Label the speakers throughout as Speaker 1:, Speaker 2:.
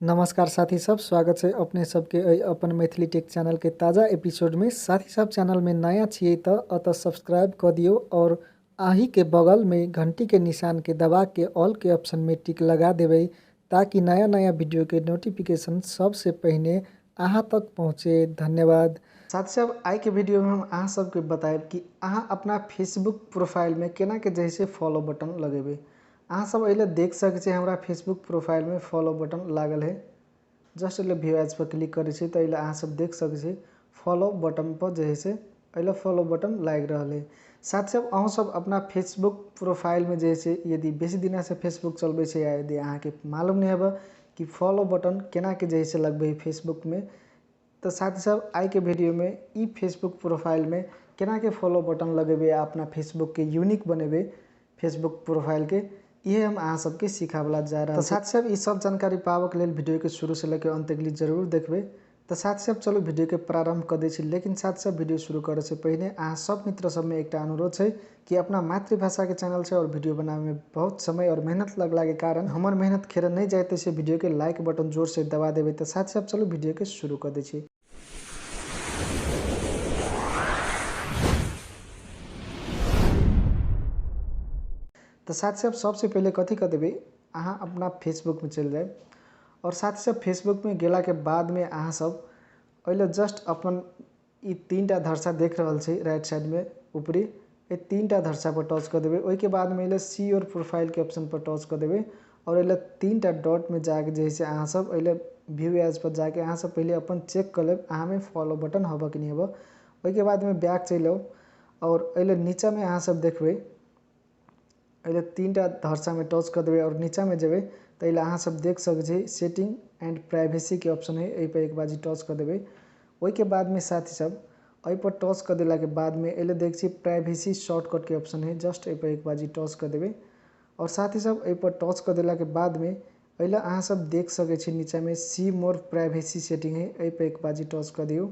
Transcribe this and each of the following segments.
Speaker 1: नमस्कार साथी सब, स्वागत है अपने सबके एहि अपन मैथिली टेक चैनल के ताज़ा एपिसोड में। साथी सब चैनल में नया छियै तो अतः सब्सक्राइब कर दियो और आही के बगल में घंटी के निशान के दबा के ऑल के ऑप्शन में टिक लगा देबै ताकि नया नया वीडियो के नोटिफिकेशन सबसे पहिने अहाँ तक पहुँचे। धन्यवाद।
Speaker 2: साथी सब, आइ के वीडियो में हम अहाँ सबके बतायब कि अहाँ अपना फेसबुक प्रोफाइल में केना के जे से फॉलो बटन लगेबै। अहाँ सब एहि देख सकै छी हमरा फेसबुक प्रोफाइल में फॉलो बटन लागल है। जस्ट एहि व्यू एज पर क्लिक करै छी तो एहि अहाँ सब देख सकै छी फॉलो बटन पर जे से एहि फॉलो बटन लागि रहल है। साथ सब अहूँ सब अपना फेसबुक प्रोफाइल में जे से यदि बेसी दिना से फेसबुक चलबै छै या यदि अहाँके मालूम नहीं हेबे कि फॉलो बटन केना के जे से लगबै फेसबुक में, तो साथी सब आइ के वीडियो में ई फेसबुक प्रोफाइल में केना के फॉलो बटन लगेबै आ अपना फेसबुक के यूनिक बनेबै फेसबुक प्रोफाइल के, ये हम अहाँ सबके सिखावला जा रहल छी। तो साथी सब ई सब जानकारी पाबऽ के लेल वीडियो के शुरू से लेके अंत तक जरूर देखबै। तो साथी सब चलू वीडियो के प्रारंभ कर दै छी, लेकिन साथी सब वीडियो शुरू करे से पहिने अहाँ सब मित्र सब में एकटा अनुरोध छै कि अपना मातृभाषा के चैनल छै और वीडियो बनावे में बहुत समय और मेहनत लगला के कारण हमर मेहनत खेर नहीं जाते से वीडियो के लाइक बटन जोर से दबा देबै। तो साथी सब चलू वीडियो के शुरू कर दै छी। तो साथी सब सबसे पहले कथी कर देबै, अहाँ अपना फेसबुक में चलि जायब और साथी सब फेसबुक में गेला के बाद में अहाँ सब एहि जस्ट अपन ई तीनटा धरसा देख रहल छी राइट साइड में ऊपरी, एहि तीनटा धरसा पर टच कर देबै। ओहिके बाद में एहि सी your profile के ऑप्शन पर टच कर देबै और एहि तीनटा डॉट में जाके जे से अहाँ सब एहि व्यू एज पर जाके अहाँ सब पहले अपन चेक कर लेब अहाँ में फॉलो बटन हबऽ कि नहीं हबऽ। ओहिके बाद में बैक चलि आउ और एहि नीचा में अहाँ सब देखबै एहि तीनटा धरसा में टच कर देबै और नीचा में जेबै तो एहि अहाँ सब देख सकै छी सेटिंग एंड प्राइवेसी के ऑप्शन है, एहि पर एक बाजी टच कर देबै। ओहिके बाद में साथी सब एहि पर टच कर देला के बाद में एहि देख छी प्राइवेसी शॉर्टकट के ऑप्शन है, जस्ट एहि पर एक बाजी टच कर देबै। और साथी सब एहि पर टच कर देला के बाद में एहि अहाँ सब देख सकै छी नीचा में सी मोर प्राइवेसी सेटिंग है, एहि पर एक बाजी टच कर दियौ।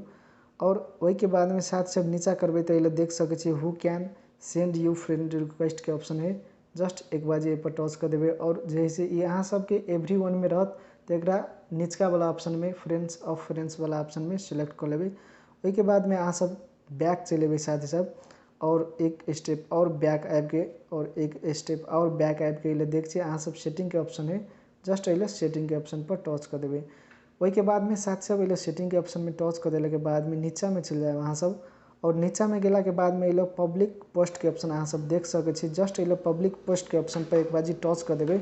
Speaker 2: और ओहिके बाद में साथी सब नीचा करबै तो एहि देख सकै छी who can send you friend request के ऑप्शन है, जस्ट एक बाजी एहि पर टच कर देबै। और जे से ई अहाँ सबके एवरी वन में रहत तो एकरा निचका वाला ऑप्शन में फ्रेंड्स ऑफ फ्रेंड्स वाला ऑप्शन में सिलेक्ट कर लेबै। ओहिके बाद में अहाँ सब बैक चलि एबै साथी सब और एक स्टेप और बैक आबिके और एक स्टेप और बैक आबिके एहि देख छी अहाँ सब सेटिंग के ऑप्शन है, जस्ट एहि सेटिंग के ऑप्शन पर टच कर देबै। ओहिके बाद में साथी सब एहि सेटिंग के ऑप्शन में टच कर देला के बाद में नीचा में चलि जायब अहाँ सब और नीचा में गेला के बाद में एहि पब्लिक पोस्ट के ऑप्शन अहाँ सब देख सकै छी, जस्ट एहि पब्लिक पोस्ट के ऑप्शन पर एक बाजी टच कर देबै।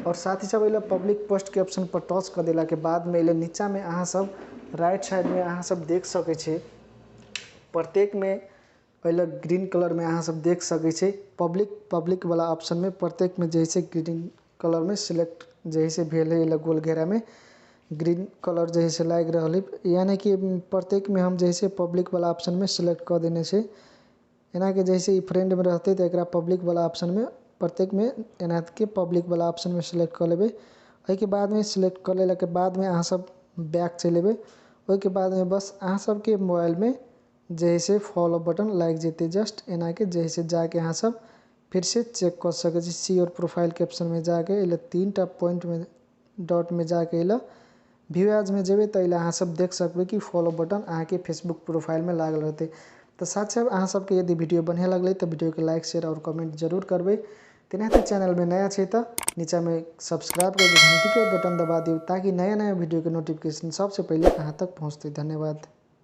Speaker 2: और साथी सब एहि पब्लिक पोस्ट के ऑप्शन पर टच कर देला के बाद में एहि नीचा में अहाँ सब राइट साइड में अहाँ सब देख सकै छी प्रत्येक में एहि ग्रीन कलर में अहाँ सब देख सकै छी पब्लिक पब्लिक वाला ऑप्शन में प्रत्येक में जैसे ग्रीन कलर में सिलेक्ट जैसे भेल है एहि गोल घेरा में ग्रीन कलर जैसे लागि रहल है, यानी कि प्रत्येक में हम जैसे पब्लिक वाला ऑप्शन में सिलेक्ट कर देने से एना के जैसे ई फ्रेंड में रहते तो एकरा पब्लिक वाला ऑप्शन में प्रत्येक में एना के पब्लिक वाला ऑप्शन में सिलेक्ट कर लेबै। ओहिके बाद में सिलेक्ट कर लेला के बाद में अहाँ सब बैक चलि एबै। ओहिके बाद में बस अहाँ सबके मोबाइल में जैसे फॉलो बटन लागि जेतै, जस्ट एना के जैसे जाके अहाँ सब फिर से चेक कर सकै छी सी your profile के ऑप्शन में जाके एहि तीनटा पॉइंट में डॉट में जाके एहि व्यू एज में जेबै तो एहि अहाँ सब देख सकबै कि फॉलो बटन अहाँके फेसबुक प्रोफाइल में लागल रहतै। तो साथ साथ अहाँ सबके यदि वीडियो बढ़िया लगलै तो वीडियो के लाइक शेयर और कमेंट जरूर करबै। तेनाहिते चैनल में नया छै तो नीचा में सब्सक्राइब करके घंटी के बटन दबा दियौ ताकि नया नया वीडियो के नोटिफिकेशन सबसे पहले अहाँ तक पहुँचतै। धन्यवाद।